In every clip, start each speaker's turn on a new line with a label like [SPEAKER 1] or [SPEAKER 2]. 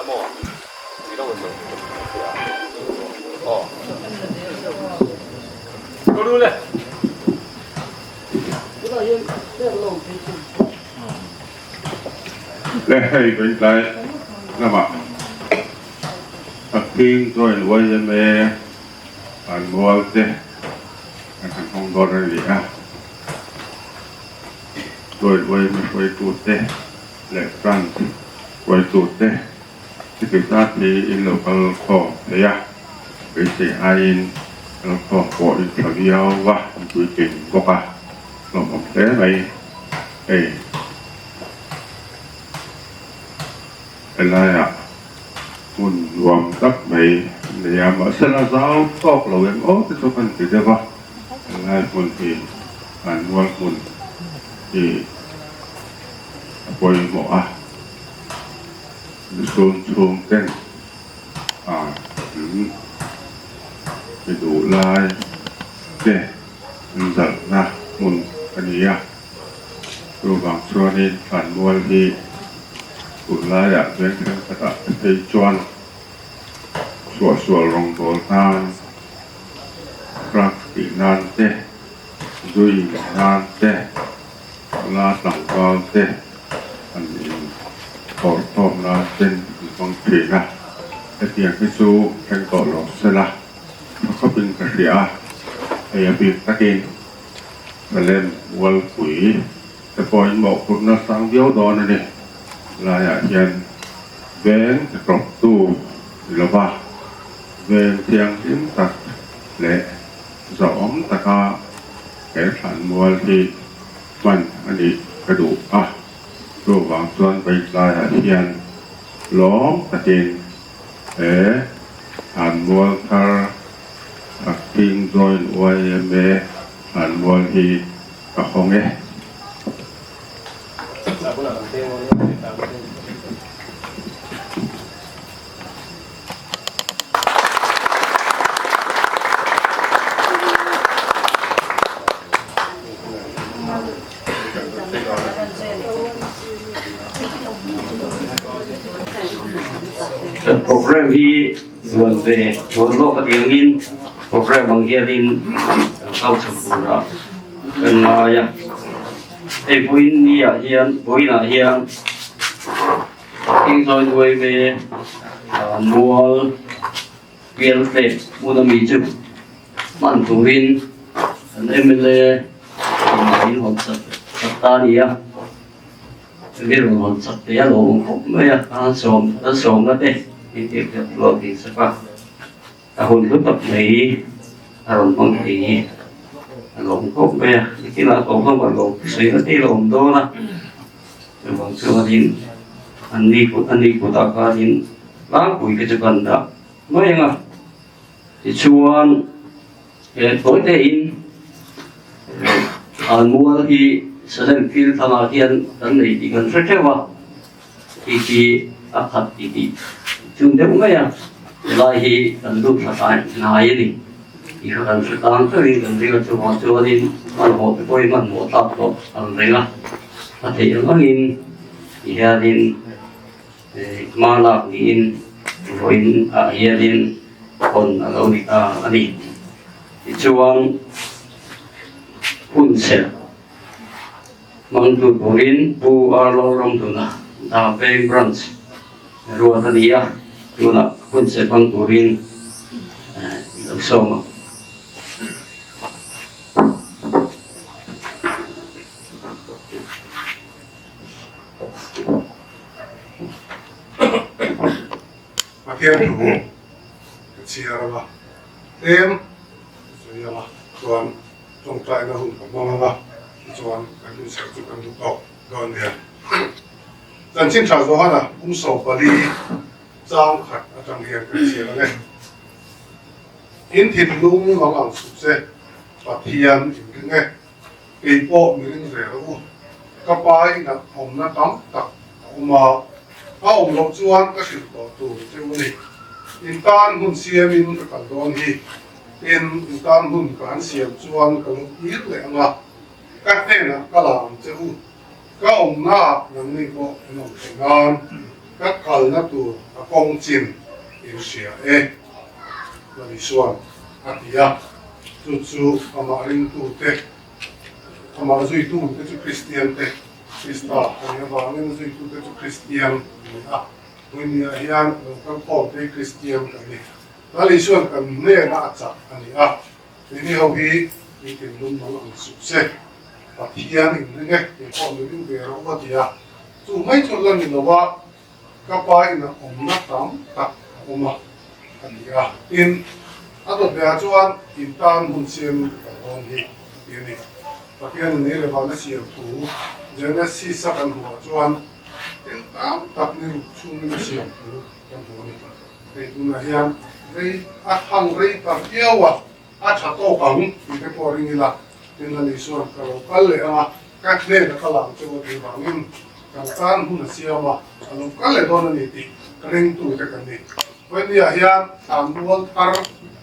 [SPEAKER 1] Le hei Venglai lamah Thakthing Joint YMA an mual te an han hawng dawn a ni a, Joint YMA hruaitute leh Branch hruaitute heti zat hi in lo kal khawm thei a, beisei aiin kal khawm pawh in tha viau a, in puitling bawk a, hlawmawm hle mai hei. Helaiah hmun nuam tak mai an nei a, mahse la zau tawk lo em aw te chu kan ti deuh a, helai hmun hi an mual hmun hi a pawimawh a, misun chhung ten a an ti duh lai te an zalhna hmun a ni a. Chuvang chuanin thlanmual hi tunlaiah veng thenkhatah te phei chuan suahsual rawngbâwl nan, drugs tih nan te, zu in nan te, nula tlangval te an in thawrkhawm nan ten an hmang thin a. Hetiang hi chu thleng tawh lo sela tha khawpin ka hria a, hei a bik takin. Salem Ualpui te pawhin mawhphurhna sang viau dawn a ni. Laiah hian veng tawptu ni lova veng thianghlim tak leh zahawm taka he thlanmual hi hman a nih ka duh a. Chuvang chuan Baitlaiah hian lawm takin he thlanmual thar Thakthing Joint YMA thlanmual hi ka hawng e.
[SPEAKER 2] Program hi Zuan ve zuan lawk atiangin program ang hianin kan kal chho turah kan ngai a. Hei vawiin ni ah hian vawiin ah hian Kingzawi nuai ve mual pial te hmun ami chu hman turin kan mla in in hawn sak ta a ni a. Mi rawn hawn chak te a lo awm khawp mai a, a sawm a sawmna te min tih hriat luak ding sak a, a hun hlu tak mai a rawn hmang thei hi a lo awm khawp mai a, nikinah a ko hlawm a lo sawi na te a lo awm dawn a, chuvang chuanin an ni kut a ni kutah khanin tlangpui te chu kan dah mai ang a, tichuan He tawi tein Almual hi Salem field thangah hian kan nei tih kan hre theuh a, khi khi a khat ti tih chung deuh mai a, helai hi kan lut thla hnai hnai a ni tih kha kan hre tang theuhin kan ring a, chuvang chuanin hmanhmawh te pawhin hmanhmawh tlak tawh an ring a, a theih ang angin ti hianin hma lak niin vawiin ah hianin hawn a lo ni ta a ni. Tichuan, hun serh hmangtu turin Pu Arlo Ramduna Dapeng Branch ruat a ni a, tunah hun serh hmang turin i lo sawm ang.
[SPEAKER 3] Pathian thu ka chhiar ang a, tlem ka sawi ang a, chuan tawngtaina hun ka hmang ang a, tichuan kan inserh chu kan duh tawk dawn nia. Chanchin tha Johana kum 14 chang khat atang hian kan chhiar ang e. In thinlung mang ang suh se, Pathian in ring e. Kei pawh mi ring ve rawh u. Ka pa inah awmna tam tak a awm a, a awm loh chuan ka hrilh tawh tur che u ni. In tan hmun siamin ka kal dawn hi. Tin, in tan hmun ka han siam chuan ka lo kir leh ang a, ka hnenah ka la ang che u. Ka awmnaah nangni pawh in awm thei nan. Ka kalna tur a kawng chin in hria e, Lalisuan a ti a. Chu chu amah ringtute, amah zuitute chu Kristiante, Krista a nih avangin a zuitute chu Kristian an ni a. Hmuinia hian lo kal khawm te hi Kristian kan ni. Lalisuan kan hnena a chak a ni a. Keini ho hi mi thinlung mang ang suh se, Pathian in ring e, kei pawh mi ring ve rawh u a ti a. Chu mai chu la ni lo a, ka pa in a awmna tam tak a awm a, a ti a. Tin, a dawt leh ah chuan in tan hmun siam ka kal dawn hi ti a ni. Pathian in ei leh vana siam thu Genesis a kan hmuh ah chuan thil tam tak ni ruk chhungin a siam thu kan hmu a ni. Hei tunah hian rei a thang rei ta viau a, a tha tawk ang tih te pawh ring ila, tin la ni chuan ka lo kal leh ang a, ka hnen a kal ang chu a tih vangin kan tan hun a siam a, a lo kal leh dawn a ni tih ringtu te kan ni. Vawinia hian thlanmual thar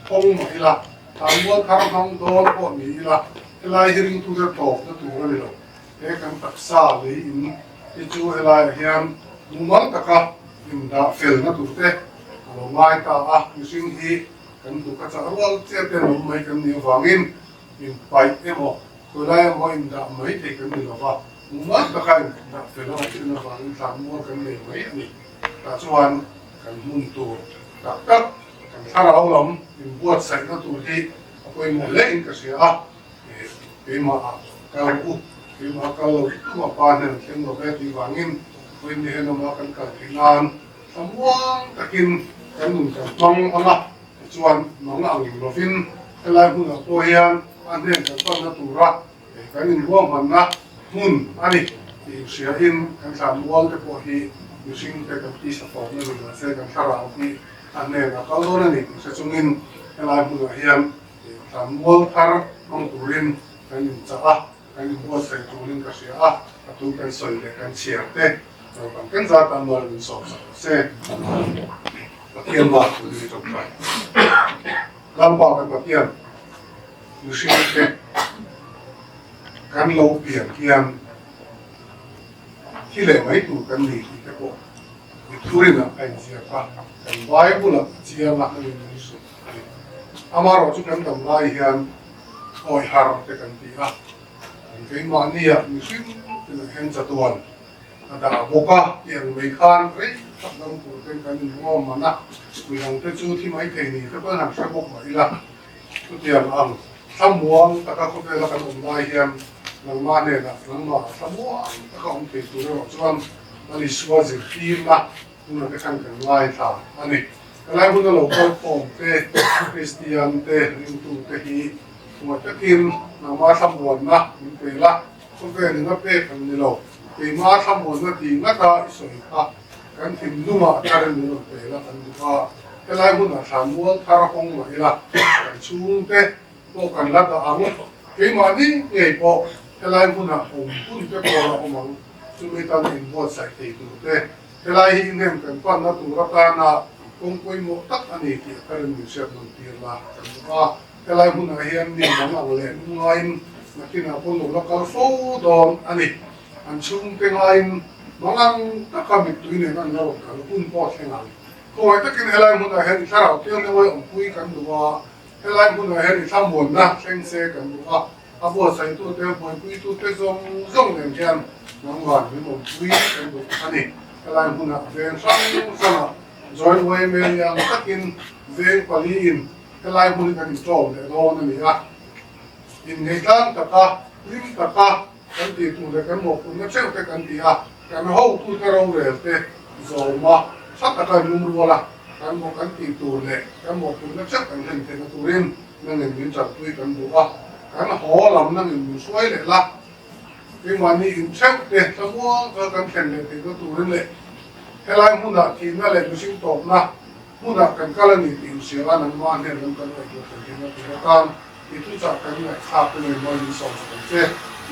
[SPEAKER 3] hawng mah ila, thlanmual thar hmang dawn pawh ni ila, helai hi ringtu te tawpna tur a ni lo. He kan taksa lei in hi chu helaiah hian mumal taka indah felna tur te a lo ngai ta a, mihring hi kan hnuk a chah rual chiah te an awm mai kan nih avangin inpaih emaw khawilai emaw indah mai thei kan ni lova, mumal taka indah fel a awm avangin tlanmual kan nei mai a ni. Tah chuan kan hmun tur tak tak kan thlarau lam inbuatsaihna tur hi a pawimawh hle in ka hria a. Keimah kal u, keimah kal lo hi tumah pa hnen thleng lo ve tih vangin vawiin ni henawma kan kal theih nan thlamuang takin kan nun kan hmang ang a, tichuan mang ang lovin helai hmunah pawh hian a hnen kan panna tura kan inruahmanna hmun a ni tih inhriain kan thlanmual te pawh hi mihring te kan tisa tawpna ni mahse kan thlarau hi a hnen a kal dawn a ni tih hre chungin helai hmunah hian Tlanmual thar hmang turin kan inchah a, kan inbuatsaih turin ka hria a, a tu kan sawi leh kan chhiar te naupang kan zat tan mual min sawm sak rawh se. Pathian bak tu ni tawngtai. Lalpa kan Pathian mihring te kan lo pian hian thi leh mai tur kan ni tih te pawh i thurinah a inziak a, kan Bible-ah a chiang a, a ni suh. Amaherawh chu kan dam lai hian awi har te kan ti a, kan keimahnia mihring tinah hian chatuan a dah bawk a, tiang mai khan rei tak dam tur ten kan inruam man a, midang te chu thi mai thei ni te pawhin han hre bawk mah ila, chutiang ang thlamuang taka khawvela kan awm lai hian nangmah hnenah nangmah thlamuang taka awm thei tur erawh chuan Lal Isua zirtirna Tunah te khan kan ngaithla a ni. Helai hmuna lo kal khawm te, Kristian te, ringtu te hi hmuh takin nangma thlamuanna min pe la, khawvel in a pek ang ni lo, keima thlamuanna ti ngata i sawi kha kan thinlungah tharin min rawn pe la kan duh a. Helai hmunah thlanmual thar hawng mah ila kan chhungte pawh kan la dah ang, keimahni ngei pawh helai hmunah awm hun te pawh la awm ang, chumi tan inbuatsaih thei tur te. Helai hi hnem kan panna tur atana kawng pawimawh tak a ni tih a tharin min hriat nawn tir la kan duh a. Helai hmunah hian mi dang ang leh lungaiin nakinah pawh lo la kal fo dawn a ni. An chhungte ngaiin mangang taka mittui nen an la rawn kal hun pawh thleng ang. Khawngaih takin helai hmunah hian i thlarau tlem emaw i awmpui kan duh a, helai hmunah hian i thlamuanna thleng se kan duh a. A buatsaitute, buaipuitute zawng zawng nen hian nangmah min awmpui kan duh a ni. Helai hmunah veng hrang hrangah Joint YMA ang takin veng paliin helai hmun hi kan inṭawm leh dawn a ni a. Inngeihtlang taka, hlim taka kan tih tur leh kan mawhphurhna theuh te kan ti a, kan hotute rorel te zawma tha taka inlungrual a, kan mawh kan tih tur leh kan mawhphurhna theuh kan hlen theihna turin Nangin min tanpui kan duh a, kan haw lam nangin min hruai leh la, keimahni intheuh te thlamuang kha kan thlen leh theihna turin leh helai hmunah thihna leh mihring tawpna hmunah kan kal a ni tih inhria a, nangmah hnen lam kan ngaihtuah thlen theihna tur atan i thuchah kan ngaihthlak te ngei mawi min sawm sak ang che,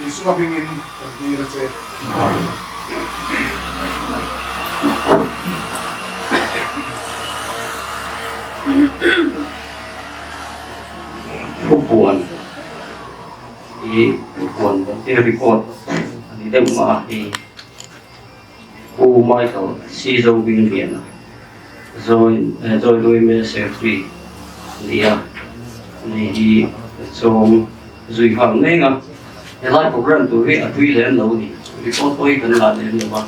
[SPEAKER 3] Isua hmingin kan dil a che.
[SPEAKER 2] Thupuan hi thupuan kan ti record a ni deuh mah a hei. Pu Michael C Zobingliana Join Joint Women Secretary a ni a, ani hi chawm zui nghal mek a, helai program tur hi a tui lem lo a ni, report pawh hi kan lah lem lo a,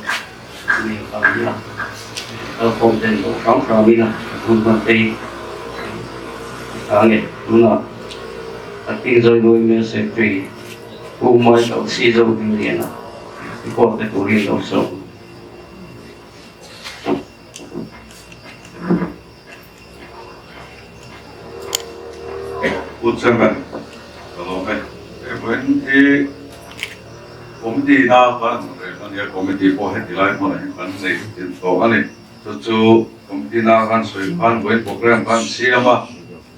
[SPEAKER 2] ni vang hian kalkhawm ten lo hrang hrang ila hun hman te hi a nge tunah Acting Joint Women Secretary Pu Michael C Zohmingliana report pe turin lo sawm.
[SPEAKER 1] Pu Chairman, ka lawm e. He vawiin hi committee na kan rel a nia, committee pawh heti lai hmunah hian kan nei tin tawh a ni. Chu chu committee na kan sawi khan vawiin program kan siam a,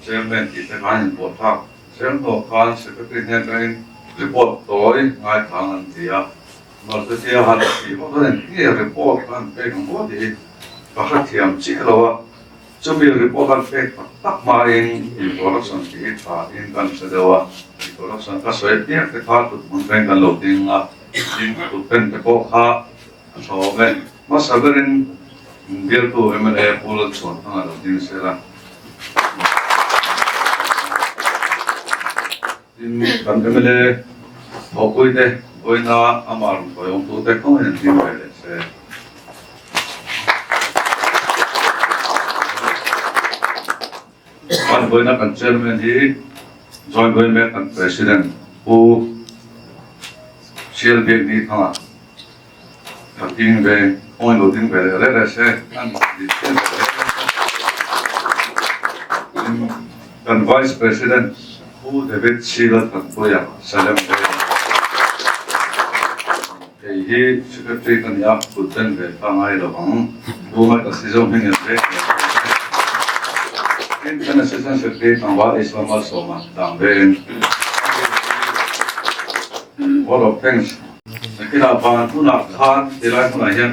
[SPEAKER 1] Chairman tih te khan inpawh thlak zel hnawh khan Secretary hnen atangin report tawi ngaithlang an ti a. Maltetia han tih vak a ni nge report khan pek ang maw tih hi ka hrethiam chiah lo a, chumi report an pek tak tak hmain introduction tih hi tha in kan hre deuh a, introduction ka sawi piak te kha tut hmun veng kan lo ding a, tin tut pen te pawh kha a tha awm e. Hmasa berin bialtu mla Pu Lalchhuanthanga lo ding sel a. Tin, kan mla thawhpuite vawiina amah rawn tawiawmtute kawngin an hlim ve leh se. Kan vawiina kan chairman hi joint vawi mek kan president Pu Sialbiakni Thanga Thaking ve kawngin lo ding ve leh reh reh se an din chian ve leh reh reh se. Tin, kan vice president Pu David Sila Thanpuia Salem ve kei hi secretary ka ni a, kut ben ve kha ngai lo ang. Pu Michael Sizong hi ngen ve hle a ni e. Tin, kan assistant secretary Tlangval Isua Malsawma dang vein. Vote of thanks. Nakinah van hunah khan tilai hmunah hian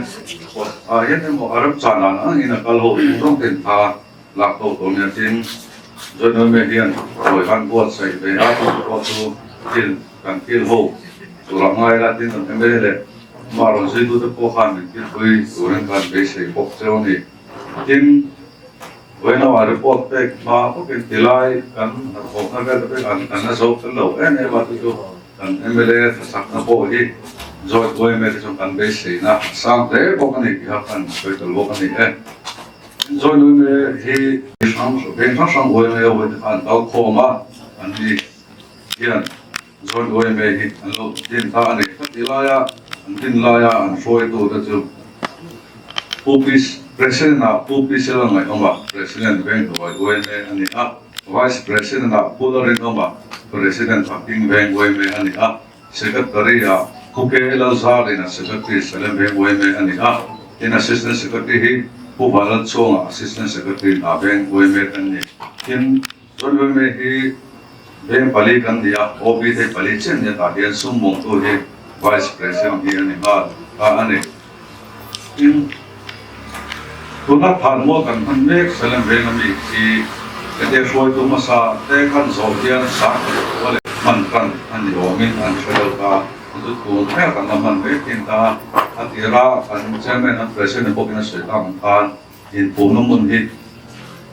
[SPEAKER 1] kawt ah hian emaw a remchan dan angin a kal ho tur rawng ten kha lak ho tawh nia tin Joint Yma hian ruai khan buatsaih ve a chu pawh chu thil kan thil ho tur ah ngai la tin kan mla leh amah rawn zuitu te pawh khan min thilpui turin khan beisei bawk cheu a ni tin Vawiinah report pek hma bawkin tilai kan hnathawhna vel te pawh an la zo fel lo em em a chu chu Kan mla thlasakna pawh hi Joint yma te chuan kan beiseina a sang hle bawk a ni tih kha kan sawi tel bawk a ni e. Joint yma hi hrang veng hrang hrang yma ho te kha an kal khawm a, an ni hian Joint yma hi an lo din ta a ni. Khatih laia an din laia an hruaitu te chu Pu President ah Pu Pisela Ngaihawma President Vengtuai yma a ni a. Vice President ah Pu Larinawma, President ah King Veng Uaime a ni a, Secretary ah Pu K Lalzarina, Secretary Salem Veng Uaime a ni a, tin Assistant Secretary hi Pu Vanlalchhuanga, Assistant Secretary Na Veng Uaime kan ni. Tin, Joint Uaime hi Veng pali kan ni a, OB thei pali chiah ni atah hian sum mawngtu hi Vice President hi a ni nghal ta a ni. Tin, tuna phanmual kan hman mek Salem venga mi hi hete hruaitu hmasa te kan zawh hian sang leh khua leh hman tan a ni awmin an hre lo ta. Chu tun thleng kan la hman mek thin ta. A tira kan Chairman an President bawkin a sawi tak ang khan inpumna hmun hi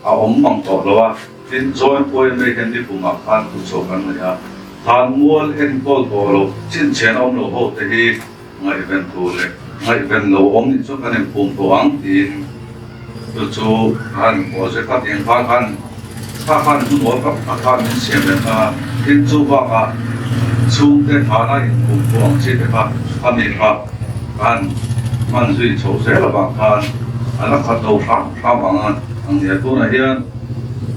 [SPEAKER 1] a awm mang tawh lo a. Tin, Joint YMA hian nikumah khan thuchhuah kan nei a, phanmual enkawl tawh lo chinchhian a awm lo ho te hi Ngaihven tur leh ngaihven lo awm nih chu kan inphum tawh ang tiin chu chu han project a tih khan khan kha khan hmun awl tak tak khan min siam leh ta a, tin chu bakah chhungte thana inphum tawh ang chi te kha khami kha khan hman zui chho zel avang khan a la khat lo hram hram ang a, ang nia tunah hian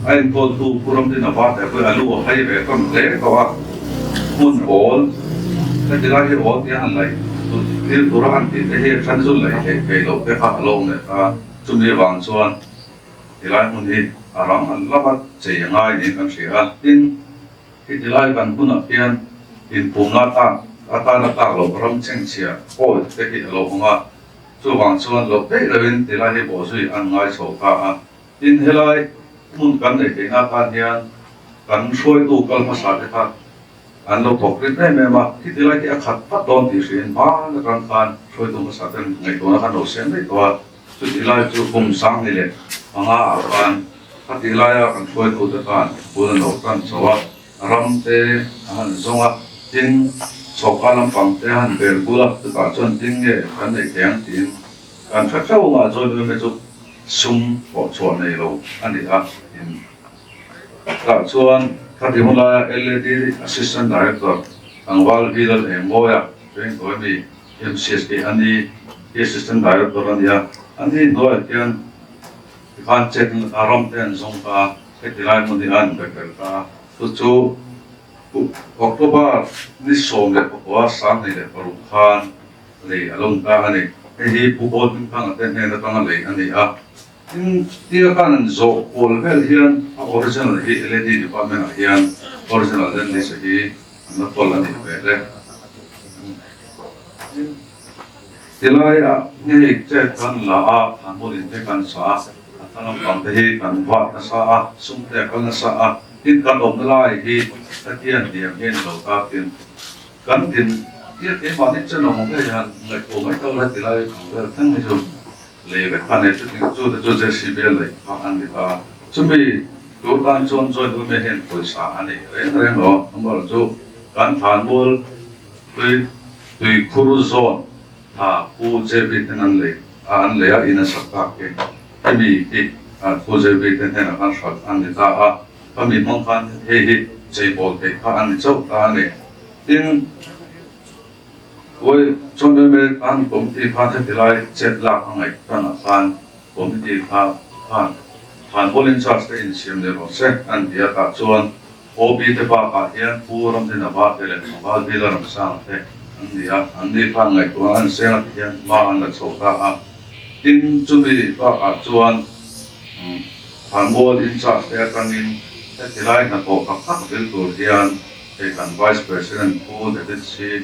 [SPEAKER 1] a enkawltu Pu Ramdina Varte pawh a lu a hai ve tawn hle tawh a. Hmun awl, heti lai hi awl tia han laih thil tura han tih te hi then zun laih theih theih loh te kha a lo awm leh ta. Chumi avang chuan tilai hmun hi a rang an lama chei a ngai niin kan hria a. Tin, hi tilai kan hunah hian inpumna atan atana tlak loh ram chhengchhia awl te hi a lo awm a. Chuvang chuan loh theih lohin tilai hi bawhzui an ngai chho ta a. Tin, helai hmun kan neih theihna atan hian kan hruaitu kal hmasa te kha
[SPEAKER 4] An lo thawk rit em em a, khiti lai khi a khat vat dawn tih hriin hmaan atang khan hruaitu hmasa ten ngaihtuahna khan lo siam daih tawh a, chuti lai chu kum 2005 ah khan khati laia kan hruaitute khan bul an lo tan chho a, ram te a han zawng a, tin chhawka lampang te a han bel bul a, chutah chuan tin nge kan neih thei ang tiin kan hre theuh a, Joy Meme chu sum pawh chhuah nei lo a ni a, tin. Tah chuan khati hun laia LAD Assistant Director Tlangval Bilal Engmawia Vengtawi mi MCSK a ni hi Assistant Director a ni a, a ni hnuaiah khian tikhan chet a ram te an zawng ta a, heti lai hmun hi a an be tel ta a, chu chu October ni 19 2006 khan lei a lawm ta a ni. Hei hi Pu Bawlhmingthanga te hnen atanga lei a ni a. Tin, tia khan an zawh kual vel hian a original hi LAD department ah hian original land list hi an la kawl a nih hmel e. Tin, tilai ah hei chet kan la a, an hmun in te kan sa a, a thlang lampang te hi kan vah nasa a, sum te a kal nasa a, tin kan awmna lai hi hetiang hniam hian lo ta tin kan din tia keimahni chen awm ang hei han ngaihtuah mai ta ula tilai ang vel thleng hi chu Lei vek kha nei chutin chu te chu JCB a lei kha an ni ta. Chumi tur tan chuan joint women hian pawisa a nei reng reng lo. Amaherawhchu chu kan thlanmual tui tuikhur zawn tha Pu JB ten an lei a an lei a in a sak tak hi hemi hi Pu JB te hnenah khan hralh an ni ta a. Khami hmang khan hei hi cheibawl theih kha an ni chauh ta a ni. Tin. Awi, chuan em e, an committee khan heti lai chet lak a ngaih tan ah khan committee kha khan thlanmual in charge te insiam leh rawh se an ti a, tah chuan OB te bakah hian Pu Ramdina va te leh Tlangval Bila Ramsanga te an ni a, an ni khan ngaihtuahna an seng a ti hian hma an la chho ta a, tin chumi bakah chuan thlanmual in charge te atangin heti lai hnathawh tak tak vil tur hian Hei kan Vice President Pu David C.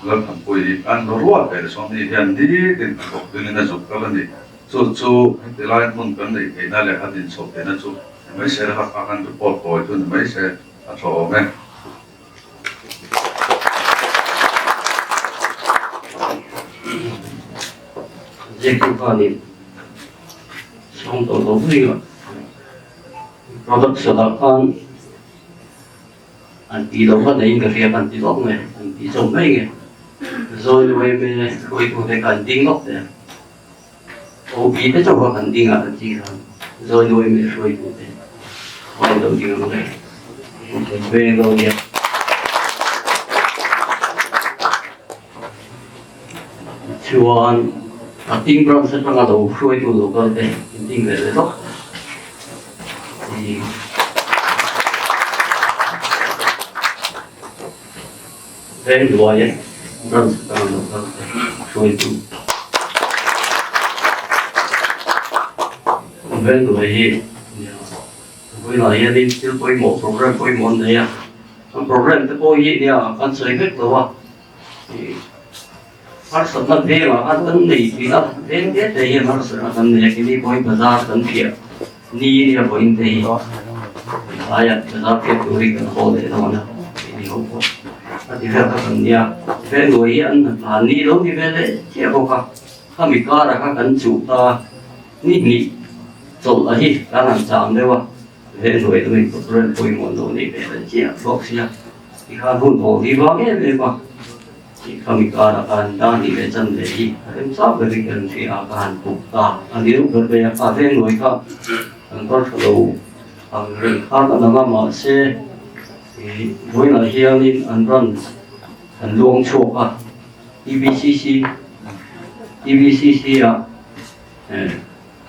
[SPEAKER 4] Lalthanpuii an ruat ve sawn ni hian nitin a thawk dingin a zuk kal a ni. Chu chu heti lai hmun kan neih theihna leh a din chhoh theihna chu ni mai se la kha kan report tawi chu ni mai se a tha awm e.
[SPEAKER 2] Ziaktu khanin sawm tawh lo mai a, production ah khan An tih loh vat in ka hria kan ti lawk nge, an tih chauh mai nge. Zawi nuai me hruaitu te kha an ding lawk te. OB te chauh kha kan ding a kan tih khan zawi nuai me hruaitu te kha an lo ding ang le. Veng lo nia. Chuan a ting branch atanga lo hruaitu lo kal te in ding leh leh lawk. Veng duai e branch atanga lo kal te hruaitu. Veng duai hi vawiinah hianin thil pawimawh program pawimawh an nei a, an program te pawh hi nia kan sawi vek lo a. Harsatna vengah khan kan nei tih a, veng te te hian harsatna kan nei a, keini pawhin bazar kan phiah ni nia vawiin te hi tlaiah bazar phiah turin kan haw leh dawn a, keini ho pawh a ti vel kha kan nia, veng luai hi an hna ni lo ni ve leh chiah bawk a, khami karah kha kan chuh ta ni hnih chawlh a hi kan han cham deuh a, veng luai deuhin rel pawimawh lo ni ve leh chiah bawk sia. Tikhan hun haw hi vang em em a, khami karah khan Dani leh Chandle hi a rem chau berin ka rin a, ka han buk ta a ni reuh ber mai a, kha veng nawi kha kan kal tha lo ang reng khan a lang a, mahse vawiinah hianin an run an luang chhuak a, TBCC TBCC ah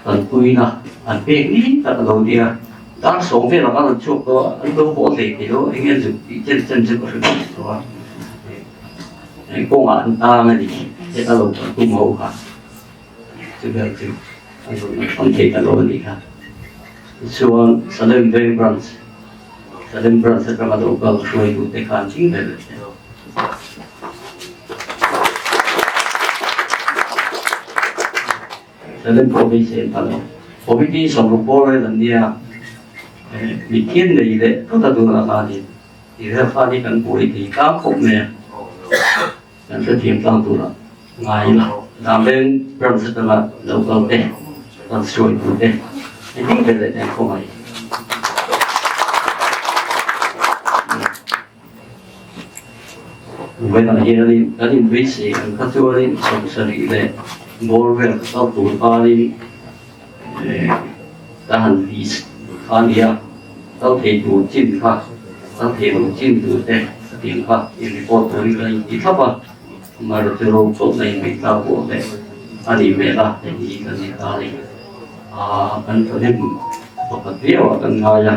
[SPEAKER 2] Tanpuina an pek ni tak a lo nia. Dar sawm velah khan an chhuak tawh a, an lo haw hlei thei lo, eng nge zuk tih chen chen chu ka hre bik lo a. Eng kawngah an tang a ni, heta lo kan tum ho kha. Chu vel chu an rawn an thei ta lo a nih kha. Tichuan Salem Veng Branch, Salem Branch atanga lo kal hruaitute khan ching vel leh lo. Salem pawh beisei an pal lo. Committee sawmruk bawr rel an nia, mithian nei leh thut a tunah khanin. Tih vel khan hi kan buai thei tlang khawp mai a, kan hrethiam tlang turah ngai ila. Damleng branch atanga lo kal te, kan hruaitu te engtin ber leh nen khawngaih. Vawiinah hianin kan inbeisei ang kha chuanin 70 leh bawr vel ka kal tur khanin ka han list kha a ni a, kal thei tur chin kha, kal thei lo chin tur te ka tih ang kha in report turin ka inti thlap a, amaherawhchu ro chawlhna inbeih tlak pawh leh a nih hmel a, hei hi kan ni ta a ni. Kan thahnem pakhat viau ah kan ngai a.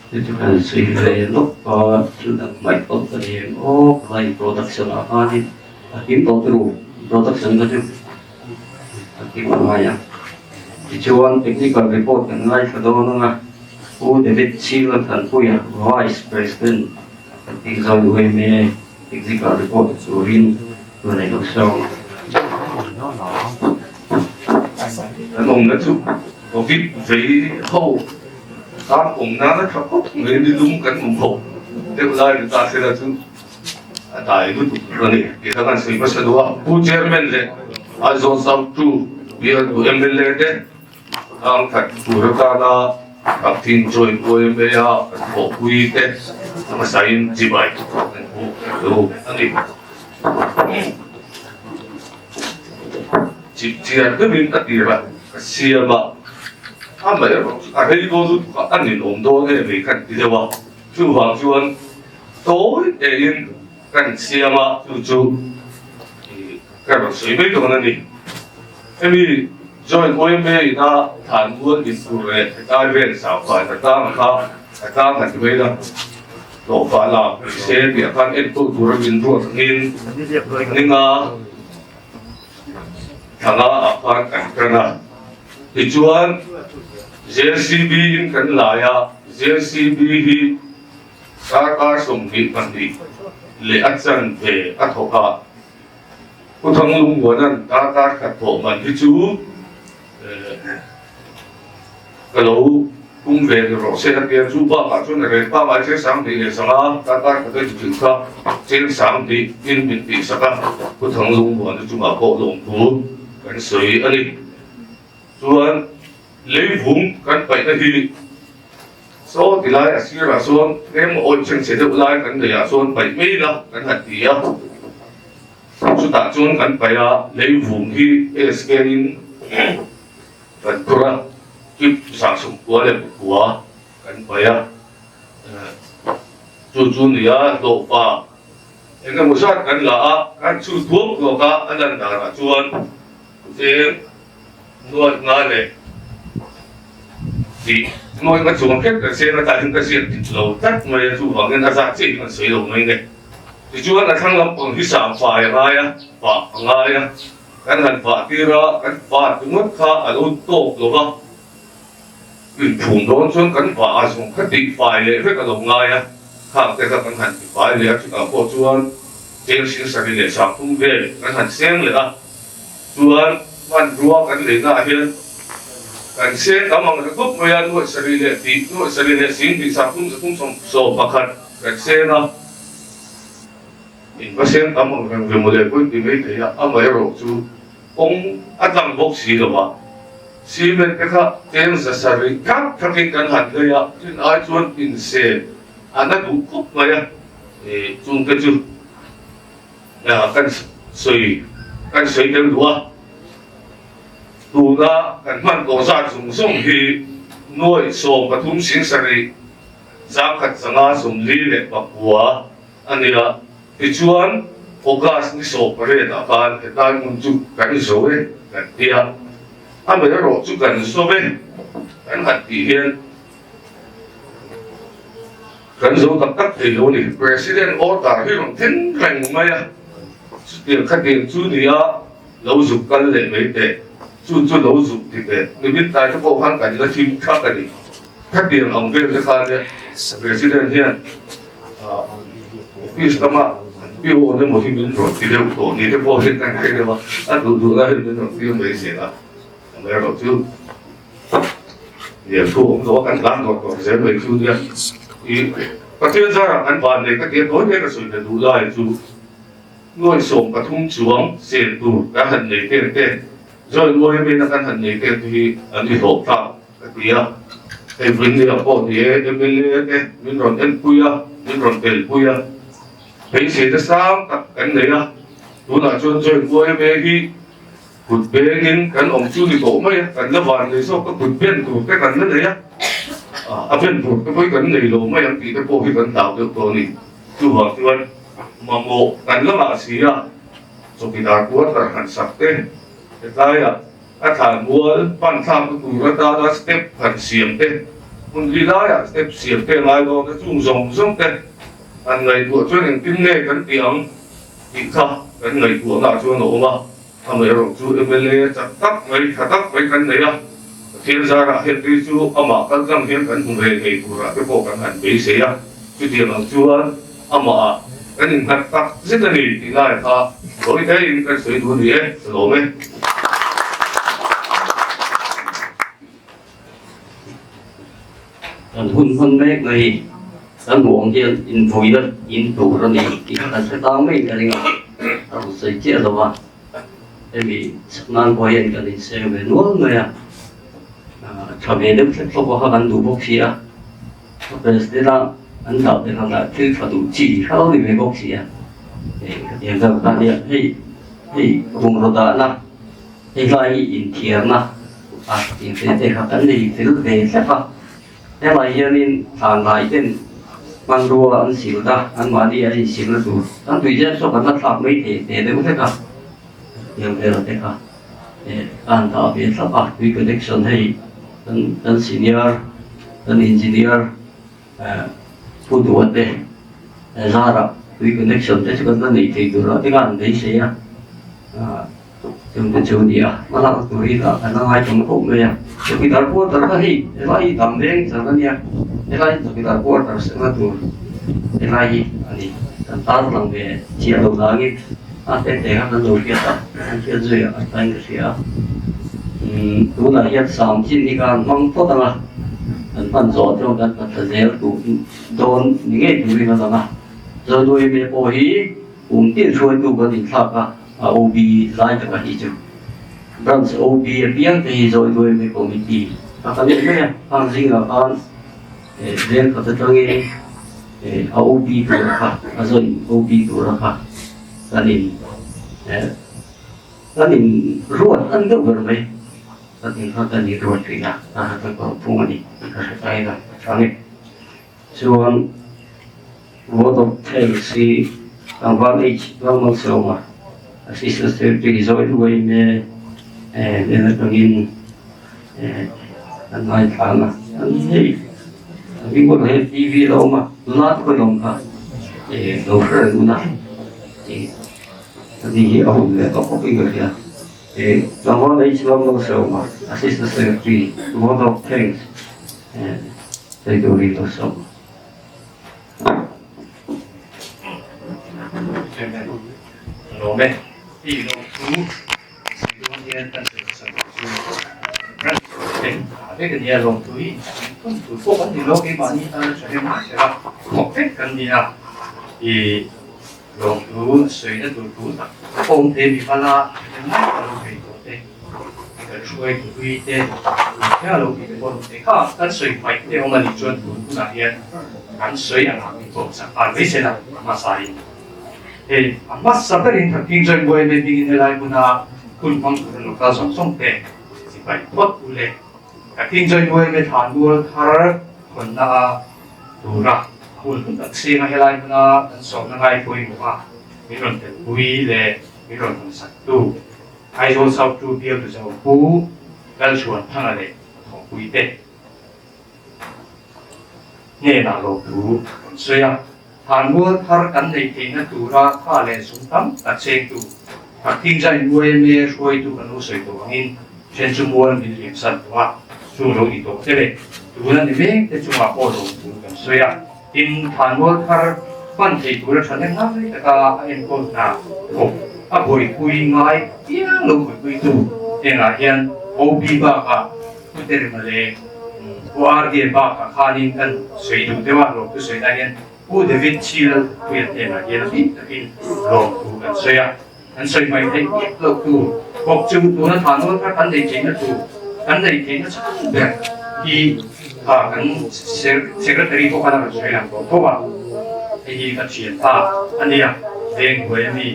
[SPEAKER 2] Chu chu kan sawi ve lawk a, thil dang hmaih pawh ka ni em aw, lai production ah khanin a kim tawh turu production kha chu a kim a ngai a. Tichuan technical report kan ngaithla dawn ang a, Pu David Chhinglathanpuia Vice President kan tih zo UMA technical report turin tun a ilo sawi ang.
[SPEAKER 5] Kan awmna chu Covid vei ho tan awm nana tha khawp mai ni lum kan awm ho deuh lai ni ta sela chu a dai lutuk a ni tih kha kan sawi hmasa duh a. Pu Chairman leh Aizawl South 2 bial tu mla te tang khat tur atana Thakthing Joint YMA a kan thawhpui te hmasain chibai kan hmuh lo a ni. Chipchiar deuhin a tirah ka siam a, amaherawh chu a rei dawn lutuk a, a ninawm dawn em mai khan ti deuh a, chuvang chuan tawi tein kan siam a, chu chu ka rawn sawi mai dawn a ni. Hemi Joint YMA ina thlan mual intur leh hetlai vel zau fai ka tlang kha ka tlang han ti mai la, hlawhfa lak ni se tih ah khan enkawl tura min ruat angin ninga Thanga ah khan kan tan a, tichuan JCB in kan lai a, JCB hi darkar 22 leh a chanve a thawk a, Pu Thanglungmuana'n darkar khat thawh man hi chu Ka lo tum ve ni rawh se a tia, chu bakah chuan a rel pangngai cheng sang tih leh sanga darkar khat a inchilh kha cheng sang tih in min tih sak a, Pu Thanglungmuana chungah pawh lawmthu kan sawi a ni. Chuan leivung kan paihna hi saw ti lai a sirah chuan tlem awih chhengchhe deuh lai kan neihah chuan paih mai ila kan han ti a, chutah chuan kan paih a, leivung hi SK in Kan phur a, kip 19 leh 9 kan paih a, chu chu nia hlawhpa eng emaw zat kan la a, kan chu thuam thuak a, a lan danah chuan cheng nuaih nga leh tih nuaih nga chuang kher kan seng a, tah hian ka ziak dik lo tlat mai a, chuvangin a zat chiah hi kan sawi lo mai nge. Tichuan a thlang lampang hi sangfai a ngai a, pah a ngai a. Kan han vah tir a, kan vah ringawt kha a lo tawk lo va, inphum dawn chuan kan vah a zawng kha tih fai leh vek a lo ngai a, khang te kha kan han ti fai leh a, chutah pawh chuan cheng sing sarih leh 30 vel kan han seng leh a, chuan hmanrua kan leina ah hian kan seng tam ang reng khawp mai a, nuaih sarih leh tih, nuaih sarih leh sing tih 30 300 11 kan seng a. In va seng tam ang reng ve mawle pawhin ti mai thei a, amaherawh chu kawng a tlang bawk si lo a, cement te kha cheng 700 thak thakin kan han lei a, chin ai chuan inse a na duh khawp mai a, chung te chu kan sawi kan sawi tel duh a, tuna kan hman tawh zat zawng zawng hi nuaih 13 7 100 5 49. A nia, tichuan August ni 18 ah khan hetlai hmun chu kan zo e kan ti a, amaherawh chu kan zo e kan han tih hian kan zo tak tak thei lo a ni. President order hi rawn thleng reng mai a, chutiang khatiang chu nia lo zuk kal leh mai teh, chu chu lo zuk ti teh, nimin tlai te pawh khan kan la hlim thak a ni. Khatiang ang vel te khan President hian Office lama PO emaw hi min rawn ti deuh tawh ni te pawh hian kan hre deuh a, a duh duh lai hian min rawn tir mai zel a, amaherawhchu lian thu awm lo a kan tlan dawr dawr zel mai chu nia. I Pathian zarah kan van nei ka tia tawi te ka sawi ta duh lai chu nuai 13 chuang sel tur kan han nei ten te join yma na kan han nei ten te hi an i hlawh tlak ka ti a. Hei Vrinnia pawh ni e mla te min rawn enpui a, min rawn telpui a, beiseina sang tak kan nei a, tunah chuan join yma hi Kut bengin kan awm chu ni tawh mai a, kan la van nei zawk a, kut ben tur te kan la nei a, a ben tur te pawh hi kan nei lo mai ang tih te pawh hi kan hlau deuh tawh a ni. Chuvang chuan mamawh kan la ngah si a, chawkidar quarter han sak te, hetlaiah a thlan mual pan thlakna tur atana step han siam te, hmun li laiah step siam te a ngai dawn a, chung zawng zawng te han ngaihtuah chuan engtin nge kan tih ang tih kha kan ngaihtuahna ah chuan a awm a. Amaherawh chu mla chak tak mai, tha tak mai kan nei a, Pathian zarah hian tui chu amah kal tlang hian kan hmu ve thei turah te pawh kan han beisei a, chutiang ang chuan amahah kan innghat tak zet a ni tih lai kha sawi theiin kan sawi duh a ni e, ka lawm e.
[SPEAKER 2] Kan hun hman mek na hi kan hmuh ang hian invuina in tur a ni tih kha kan hre tang mai ka ring a, a rawn sawi chiah lo a, hemi chak nan pawh hian kan inseng ve nual mai a, a tha ve deuh thlep thlawp a kha kan duh bawk si a, a president a an dah ve khan thil tha duh chi kha lo ni ve bawk si a, hei khatiang deuh kha nia hei hei bungraw dahna. Hei lai hi inthiarna a tih ve te kha kan nei fel ve thlep a, helai hianin thlanlai ten hmanrua an sil ta, anmahni an insilna tur kan tui zet saw kan la thlak mai thei te deuh hlek a, tiang vel te kha a han dah ve thlap a, tui connection hei kan kan senior kan engineer pu duha te zarah tui connection te chu kan la nei thei tur a te khan an beisei a. Chungte chu ni a, hma lak tur hi lah kan la ngai tam khawp mai a. Chawkidar quarter kha hei helai hi dam veng zan a nia, helai hi chawkidar quarter sehna tur helai hi a ni. Kan tar lang ve chiah lo vangin a te te kha kan lo hriat a, kan hriat zui a tain ka hria a. Umm tunah hian sam chin hi khan hmang phawt ang a, kan hman zawh chuan kan hna tla zel duh dawn ni ngei turin a lang a. Zonuai me pawh hi kum tin hruaitu kan inthlak a. A OB lai taka hi chu Branch OB apiang te hi zawi duai mai committee a kan nei mai a, khang zingah khan veng khat atangin a OB tura kha a zawi OB tura kha kan in kan in ruat an deuh ber mai kan in kha kan in ruat thin a, a kan kalphung a ni ka hre ta ila ka chang e. Chuan Vote of Thanks hi Tlangval H. Lalmalsawma, Assistant Secretary zawi luai me nen atangin an ngaithlang a. An hei an bik bulah hian TV a lo awm a, nula te pawhin a awm kha lo hre reng un a, ani hi a hun leh tawh khawpin ka hria. Tlangval H. Lalmalsawma, Assistant Secretary, Vote of Thanks. Hei tur hi ka sawm.
[SPEAKER 6] Lawm e. Hei lawm chu sawi dawn hian kan sawi hmasa tur chu branch te a vek a nia lawm thu hi inthun tur pawh kan ni lo keimahni tana tha rem a kher a thawk vek kan ni a i lawm thu sawina tur thu tak awm thei mi hmala tha rem mai ka lo thei tawh te. Kan hruaitu hlui te tun lo tih te pawh te kha kan sawi hmaih te awm a nih chuan tun hunah hian kan sawi ang ang tawh sak nghal mai se la a hmasa in hei a hmasa berin Thakthing Joint Boy meeting in helai hmuna hun hmang tur an lo kal zawng zawng te sipai phawt u le Thakthing Joint Boy me thlan mual thar hawnna a tura hun hun tak singa helai hmuna kan sawmna ngai pawimawh a min rawn telpui leh min rawn hawn sak tu Aizawl South chu bialtu zo Pu Lalchhuanthanga leh thawhpuite hnenah lawmthu an sawi a. Thanmual thar kan neih theihna tura tha leh sum tam tak chengtu Thakthingzain yma hruaitu kan lo sawi tawh angin then chu mual min liam san tawh a, chung lo ni tawh te leh tuna ni mek te chungah pawh lawmthu kan sawi a. Tin, Thanmual thar hman thei tura thahnem ngai taka a enkawl hna thawk a buaipui ngai piang lo buaipuitu hengah hian OB bakah Pu Terima leh Pu RD bakah khanin kan sawi duh deuh a, lawmthu sawi lai hian Pu David Chilal Puia hnenah hian a bik takin lawmthu kan sawi a. Kan sawi mai theih miah loh tur bawk chu tuna thahnawl thar kan neih theihna tur kan neih theihna chhan ber hi kha kan Secretary pawh khan a rawn sawi lang tawh tho a, hei hi ka thianpa a nia, veng buai a mi.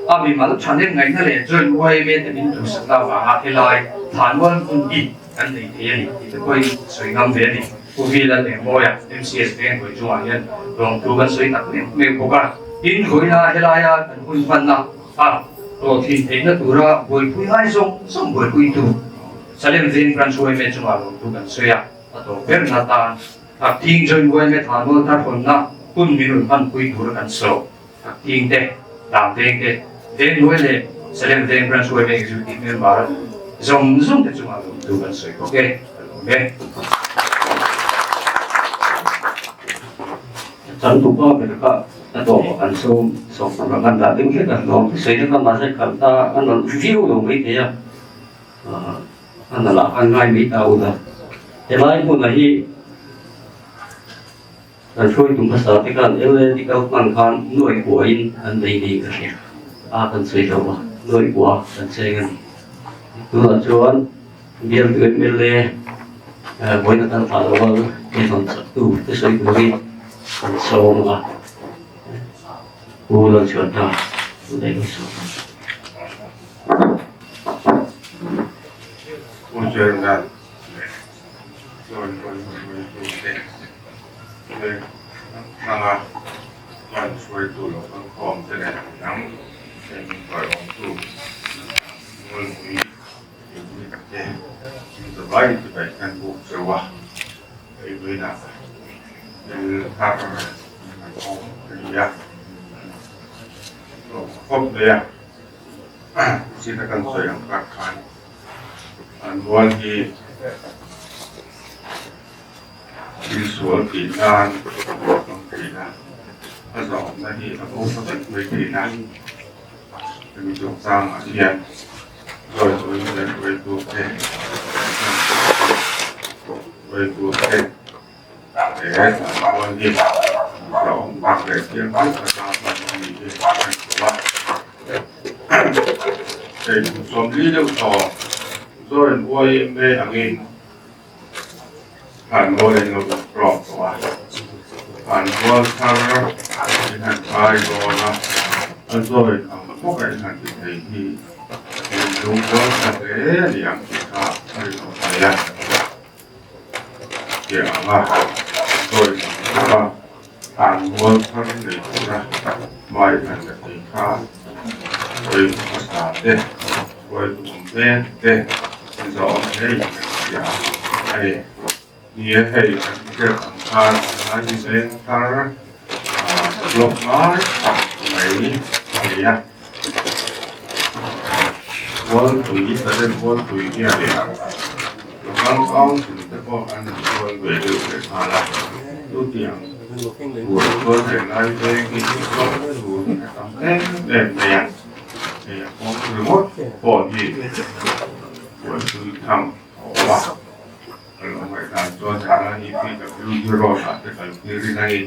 [SPEAKER 6] A mimal thahnem ngaihna leh joint YMA te min duhsakna avanga helai thahnual hmun hi kan nei thei a ni tih te pawhin sawi ngam ve a ni. Pu Vila leh Mawia MCS veng hawi chungah hian lawmthu kan sawi tak meuh meuh bawk a. Tin, vawiina helaia kan hun hmanna a hlawhtlin theihna tura buaipui ngai zawng zawng buaipuitu Salem Veng Branch yma chungah lawmthu kan sawi a, a tawp berna tan Thakthing Joint yma Thanual thar hawnna hun min rawn hmanpui tura kan sawm. Thakthing te, Dam Veng te, Veng Hnuai leh Salem Veng Branch yma Executive Member zawng zawng te chungah lawmthu kan sawi bawk e. Ka lawm e.
[SPEAKER 2] Chang tu pa ber kha a tawp ah kan sawm sawm tur a kan dah deuh hlek a, lawmthu sawi na kha mahse kal ta a nawlh viau lo mai thei a, a nalh ah khan ngai mai ta ula. Helai hmunah hi Kan hruaitu hmasa te khan LAD kal hman khan nuai kuahin an nei niin ka hria a, kan sawi lo a, nuai kua kan cheng a ni. Tunah chuan bialtu mla vawiin atan thlah lo a, inhawn chaktu te sawi turin an sawm a, Pu Lalchhuata tunah i lo sawm ang.
[SPEAKER 1] Pu Chairman leh chuan rawn hruaitute leh hmanga chuan hruaitu lo kal khawm te leh midang heng intawiawmtu Mualpui Unit te inzawai chibai kan buk cheu a, hei vawiinah thil thar an awm a ni a, hlawm khawp mai a, zira kan sawi ang kar khan. An mual hi thil sual tih nan a awm thin a, a zawhna hi a bo ta vek mai thin a, hemi chungchangah hian zawi zawiin leh hruaitu te hruaitu te he an mual hi hlauhawm tak leh thianghlim taka hman a ni hi a hmu a. Hei kum 40 deuh tawh Zorin YMA angin han rual in lo rawk tawh a, han rual thar in han kai dawn a, a Zorin ang bawk a in han ti thei hi in lungrual tha hle a ni ang tih kha a rinawm mai a. Tiang anga Zorin ang bawk a Han mual thar nei tura hmai han la thei kha sawi hmasa te, hruaitu awm mek te zawh ngei kan hria a ni. Ni e, hei kan hriat ang khan tunlai hi veng thar block ngai tak mai a ni a. Mualpui, Salem Mualpui hian Local Council te pawh an inrual ve deuh leh nghal a, chutiang tur chuan helai veng hi block tur a tam em em mai a, hei a kawng ringawt pawh hi buaipui tham a awm a, ka lo ngaihdan chuan helai hi PWD road ah te kaltir in a ni.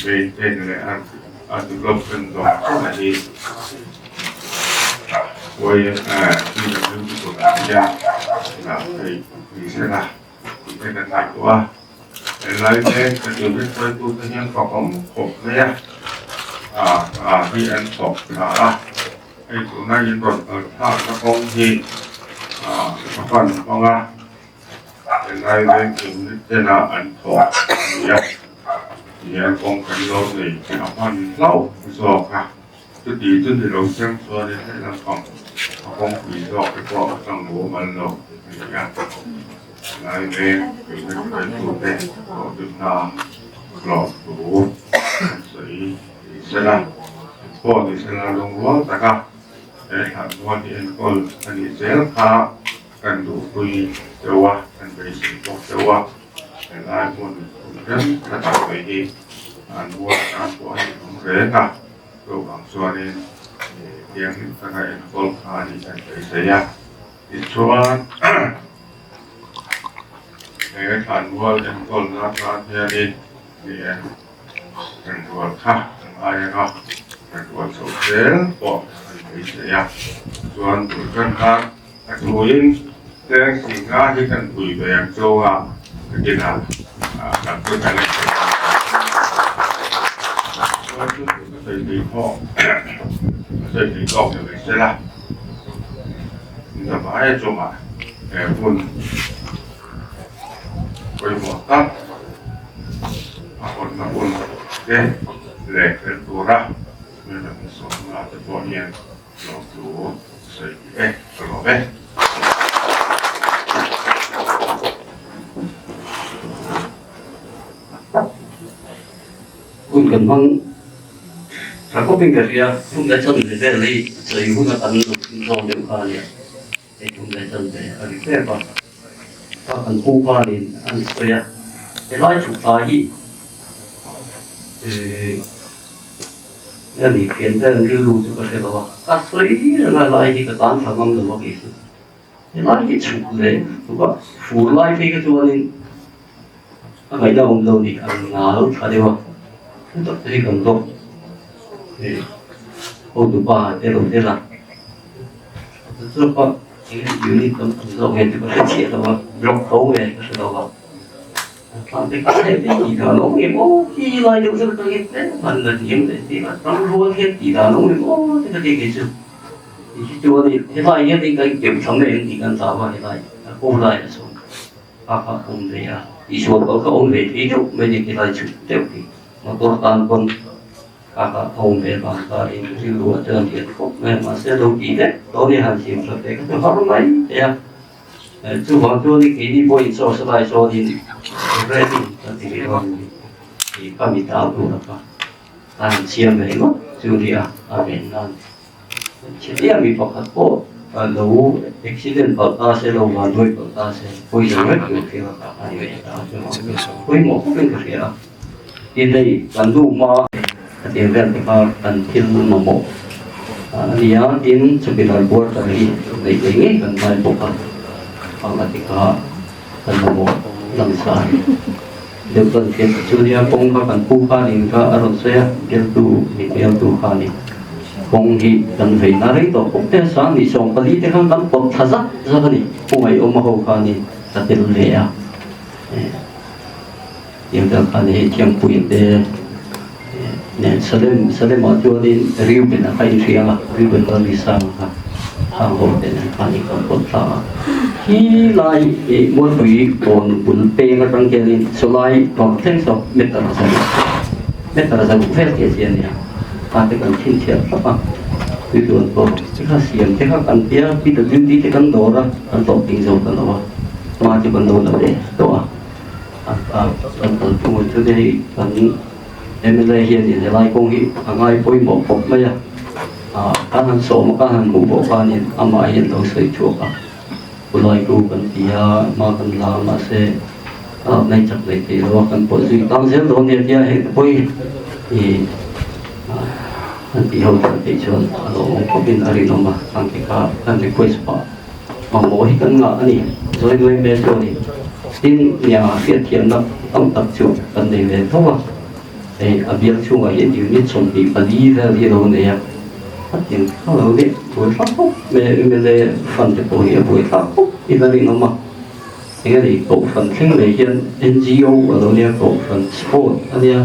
[SPEAKER 1] Maintain leh a development zawng zawng hi YMA PWD kutah hian dah theih ni se la tih te kan ngaihtuah a. Helai te kan unit hruaitute hian fakawm khawp mai a, a hi an thawk tha a, hei tuna in rawn kal thlakna kawng hi a pan hmang a. Helai veng unit tena an thawk a ni a, tihian kawng kan lo nei a hman hlauh zawk a, chuti chu ni lo cheng chuanin helam pang a kawngpui zawk te pawh a tang mumal lo a ni a, helai veng unit hruaitute hlawhtlinna hlawh thu an sawi ni sela, pawh ni sela lungrual taka he thlanmual hi enkawl a nih zel kha. Kan duhpui deuh a, kan beisei bawk deuh a, helai hmun rem tha tak mai hi an mual atan pawh a ni awm reng a, chuvang chuanin thianghlim taka enkawl kha a nih kan beisei a, tichuan. He thlanmual enkawlna atan hianin ni e, ṭanrual kha kan ngai ang a, ṭanrual chho zel pawh kan beisei a, chuan tun ṭan khan a thuin cheng singa hi kan pui ve ang chunga ka kinah kan pu ta leh thei ang. Chuan chu chu ka sawi thei tawk ka sawi thei tawk ni mai se la, zavai chungah he hun pawimawh tak a hawnna hun te leh fel tura min rawn sawmna te pawh hian lawmthu sawi e ka lawm e.
[SPEAKER 2] Hun kan hmang tha khawpin ka hria, hun leh chanve vel hi sawi hun a kan lo zawng deuh kha a nia. Hei tum leh chan ve a ri hrep a, ka kan pu khanin an sawi a, helai chhukthla hi ehh a ni thian vel rilru chu ka hre lo a, ka sawi reng a helai hi ka tan thla ngam lo a kei chu, helai hi chhuk leh tuk a, fur lai phei kha chuanin a ngaihna awm lo ni an ngal thla deuh a, thu tak te hi kan zawk ehh hotupa te lo tel a. Chu pawh unit tam tam zawk nge chu ka hre chiah lo a, block tho nge ka hre lo a, tlang te kha hei tih dan awm em aw khi lai deuh deuh atangin tlem han la hniam leh tir a, tang rual hian tih dan awm em aw te ka ti kei chu, ti hi chuan i helai hian i kan keuh thla mai ang tih kan hlau a helai a ko laiah sawn a kha awm ve a, tihsual pawh kha awm ve thei deuh mai ni khi lai chhuk deuh khi motor tan pawn. Ka ka awm ve vang ta in rilru a chuan hian khawp mai a, mahse lo tih vek tawh ni han siam that ve kha chu har mai thei a, chuvang chuan i keini pawh in source lai sawn in ready kan ti ve dawn ni tih ka mit au tur a kha a han siam ve ngawt chu ni a, a ven nan chhia mi pakhat pawh lo accident palh ta se lo vanduai palh ta se poison vek tur thil a kha a ni ve ta chuvang pawimawh khawpin ka hria a. Tin hei kan nu hma a tir vel te kha kan thil mamawh a ni a, tin chawpidar quarter hi neih ngei ngei kan ngai bawk a, ang a ti kha kan mamawh langsar deuh kan hriat ta chu nia, kawng kha kan pu khanin kha a rawn sawi a, bialtu mi bialtu khanin kawng hi kan vei na rei tawh khawp te a sang ni 14 te khan kan pawt thla zak zak a ni, pu Ngaihawma ho khanin ka tel ve a. Tiang tak khan hei Thiangpui te nen Salem Salem ah chuanin Reuben a kha inhria a, Reuben Lalrisanga kha khang ho te nen khan in kan pawt thla a. Khi lai ih Mualpui kawn bul peng atang hianin sawlai tawng thleng saw meter a zaruk meter a zaruk vel tih a chi a nia, kha te kan chhinchhiah thlap a, tui duan pawh te kha siam te kha kan tia PWD te kan dawr a, kan hlawh ting zo ta lo a, hma chu kan lo la ve tawh a. Kan kalphung chu te hei kan mla hianin helai kawng hi a ngai pawimawh khawp mai a, kan han sawm a kan han hmuh pawh khanin amah hian lo sawi chhuak a, khulai chu kan ti a hma kan la a mahse a nei chak leh thei lo a kan pawh zui tang zel dawn nia tia heng te pawh hi ih an tih ho tan theih chuan a lo awm khawpin a rinawm a, khang te kha kan request pah. Mamawh hi kan ngah a ni, zawi nuai hmel chu a ni. Tin, nia hriatthiamna tam tak chu kan nei ve tho a, hei a bial chhungah hian unit 24 vel hi a lo nei a, a tiang kha lo nih buai thlak khawp mai a, mla fund te pawh hi a buai thlak khawp in a rinawm a, eng a ni kohhran thleng leh hian NGO a lo nia, kohhran sport a nia.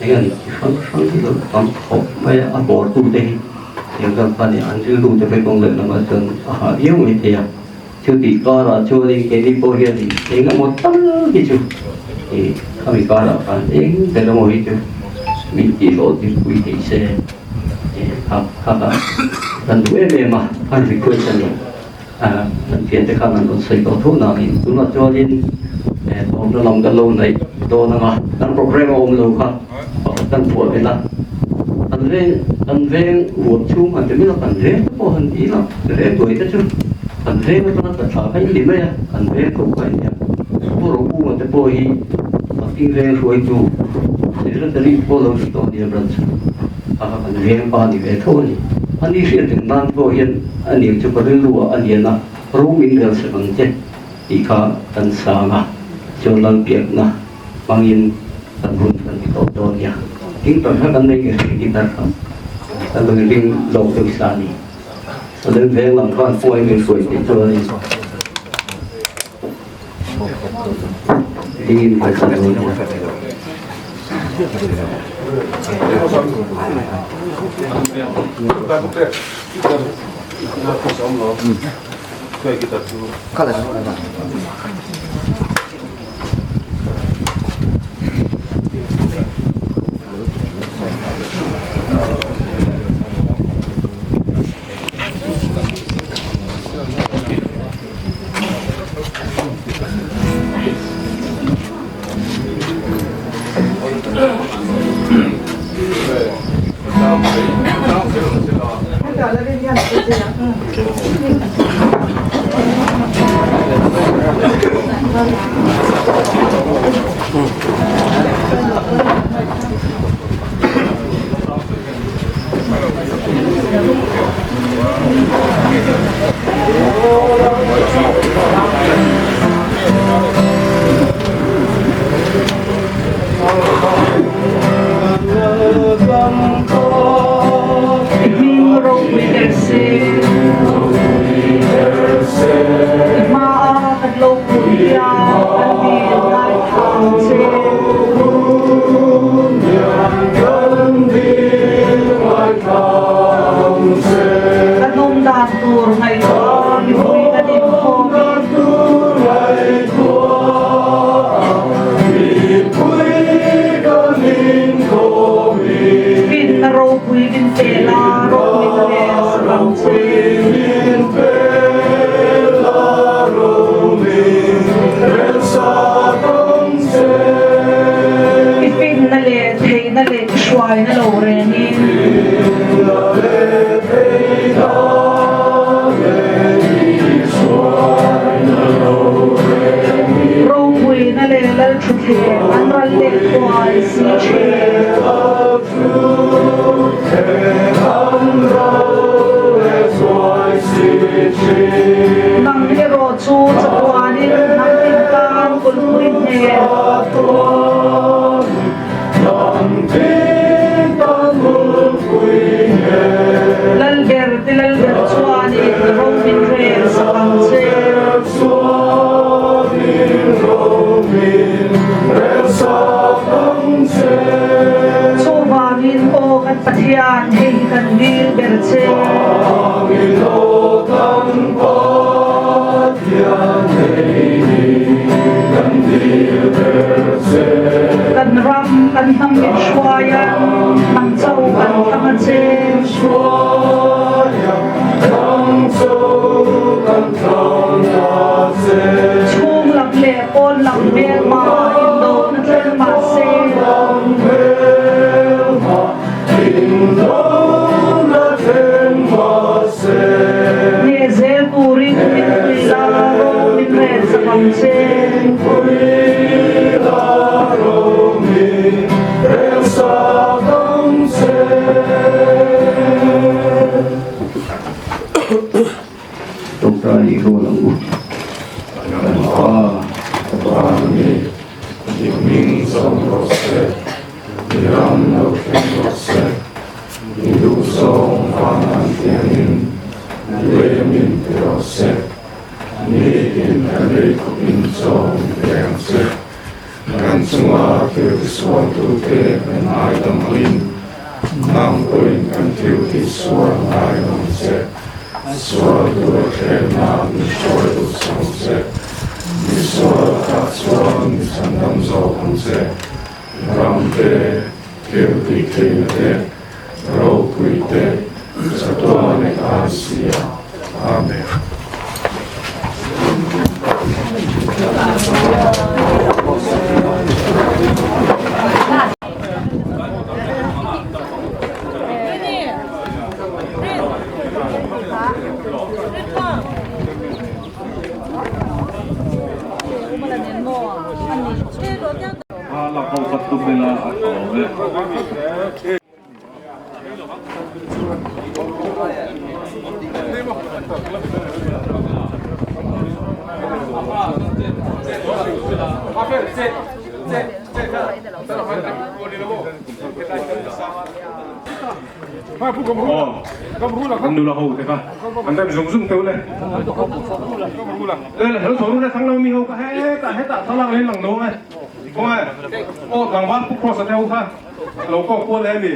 [SPEAKER 2] Eng a ni chi hrang hrang hi lo tam khawp mai a, a bawrtu te hi eng vel kha nia an rilru te phei kawng leh lamah chuan a hah viau mai thei a, chu tih karah chuanin keini pawh hianin eng emaw tal hi chu ih khami karah khan eng ber emaw hi chu min tih hlawh tirpui thei se ih kha kha kha kan duh em em a, an request a ni a, kan thiante khan an rawn sawi tawh tho nangin tunah chuanin eh thawmhnaw lam kan lo neih dawn ang a, kan programme a awm lo kha pakhat kan phuah belh a, kan veng kan veng huam chhung han ti mai a, kan veng te pawh han ti ila veng duai te chu kan veng atanga tla thla kha in ni mai a, kan veng tho kha in nia, Pu Rokunga te pawh hi Paking veng hruaitu secretary pawh lo ni tawh a nia branch a kha kan veng pa ni ve tho a ni, ani hriat reng nan pawh hian a nih chu ka rilru ah a lian a, ro min rel sak ang che. Tih kha kan sang a. Chuan Lalbiakna hmangin kan hun kan ti tawp dawn nia. Ding tawrh kha kan nei nge hri guitar kha kan lo ring lawk deuh sa a ni. Chuan veng lam khan hruai min hruai theih chuanin dingin kan sa dawn nia.
[SPEAKER 7] I hming ropui ber se. I hmaa kan lo pui hian kan dil ngaithlang che. Kan awm dan tur ngaihtuah mipui kan inkhawmin. Finna ropui min pe la, ropui ka rel sak ang che. I finna leh theihna leh i hruaina lo rengin. Ropuina leh Lalthuthleng an ral leh thuai si thin. Nang erawh chu chatuanin hnam tin tan kulhpui hmel. Lalber te Lalber chuanin ro min rel sak ang che. Chuvangin aw kan Pathian hei hi kan dil ber che. Kan ram kan hnam min hruai a, nang cho kan thlang a che. Chhung lam leh pawn lam hmelma indawhna thleng mah se. Nge zel turin min pui la, ro min rel sak ang che.
[SPEAKER 2] Tawngtai i rual ang u. Kan Pa, ka Pa nge, i hming zawng rawh se. I ram lo thleng rawh se, i duhzawng vang an tiangin lei min ti rawh se, nitin kan ei khawpin chaw min pe ang che. Kan chunga thil tisualtute kan ngaidam angin nang pawhin kan thil tihsual ngaidam ang che. Sual tura thlenna min hruai duh sak ang che, misual lakah chuan mi chhandam zawk ang che. Ram te, thil tih theihna te, ropui te, chatuan leh an si a. Amen.
[SPEAKER 8] Aw an nula ho te kha an rem zung zung teuh le le lo tho ru le thang lo mi ho kha hetah hetah thlalak leh lang dawn e khawnge aw tlangval pu cross a te ho kha lo kawk kual leh a ni.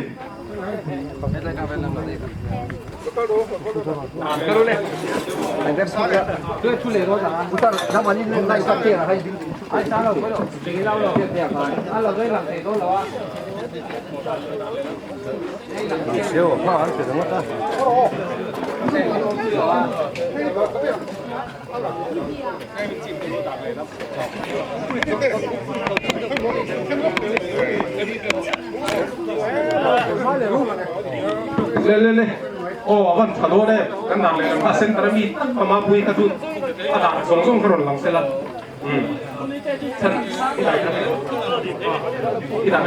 [SPEAKER 8] Le le le aw a van tha dawn e kan dan leh lam kha center ami ama pui kha chu a dan zawng zawng kha rawn lang sela umm chhan i dai kha i dan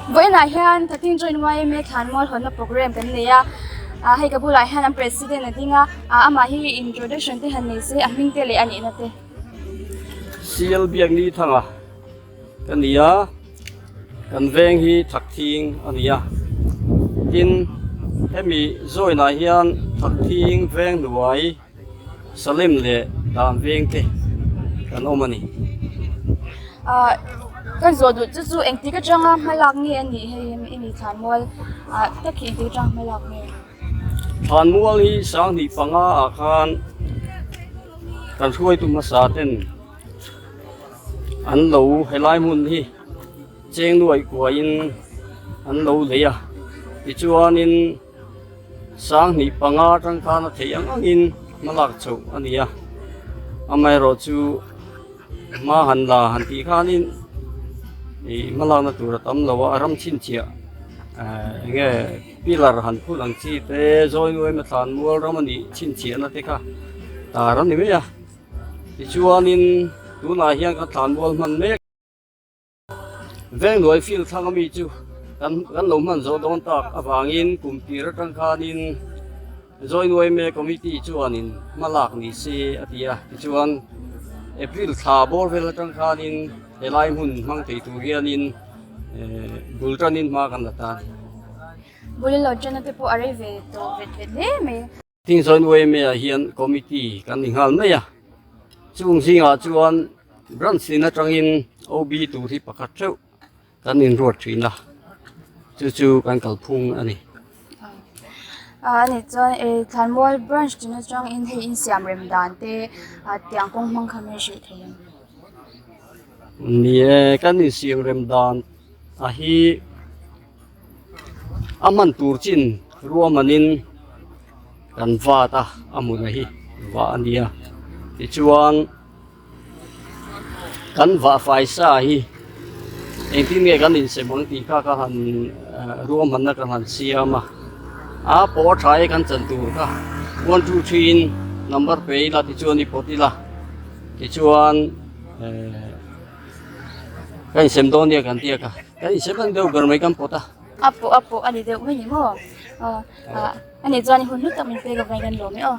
[SPEAKER 9] Vawiinah hian Thakthing Joint YMA Thlanmual hawnna programme kan nei a, hei ka bulah hian an president a ding a, amah hi introduction te han nei se a hming te leh a nihna te.
[SPEAKER 2] Sial Biakni Thanga ka ni a, kan veng hi Thakthing a ni a, tin hemi zawinah hian Thakthing veng hnuai Salem leh dan veng te kan awm a ni.
[SPEAKER 9] Ah ka zawh duh chu chu engtik atanga hmalak nge a nih hei i ni Thlanmual ah tak hi engtik atanga hmalak nge?
[SPEAKER 2] Thlanmual hi 2005 ah khan kan hruaitu hmasa ten An lo helai hmun hi cheng nuaih kuaiin an lo lei a, tichuanin 2005 atang khan a theih ang angin hma lak chhoh a ni a, amaherawhchu hma han la han tih khanin ih hma lakna tur a tam lo a, a ram chhinchhiah eh eng nge pillar han phun ang chi te zawi nuai mathlan mual ram a nih chhinchhiahna te kha tar a ni mai a. Tichuanin tunah hian ka tlanmual hman mek Vengnuai field thlang ami chu kan kan lo hman zawh dawn tak avangin kum tir atang khanin Zawinuai me committee chuanin hma lak ni se a ti a. Tichuan April thla bawr vel atang khanin helai hmun hmang thei tur hianin bul tanin hma kan la ta a ni.
[SPEAKER 9] Bul lo tana te pawh a rei ve tawh vet vet hle mai.
[SPEAKER 2] Thingzawn YMA ah hian committee kan ni nghal mai a, chung zingah chuan branch in atangin OB tur hi pakhat theuh kan inruat thin a, chu chu kan kalphung a ni.
[SPEAKER 9] A ni chuan e Thlanmual branch tin atangin hei insiam rem dan te tiang kawng hmang kha min hrilh thei ang.
[SPEAKER 2] Ni e, kan insiam rem dan a hi. A hman tur chin ruahmanin kan vat a a hmun a hi vah a nia tichuan kan vah fai sa hi Engtin nge kan insem ang tih kha ka han ruahmanna ka han siam a, a pawh a tha e kan chan tur kha one two three in number pe ila tichuan i pawt ila tichuan eh ka insem dawn nia kan tia kha kan insem ang deuh ber mai kan pawt a.
[SPEAKER 9] A pawh a pawh a ni deuh mai ni maw? Aw a ni chuan i hun hlu tak min pek avangin kan lawm e aw.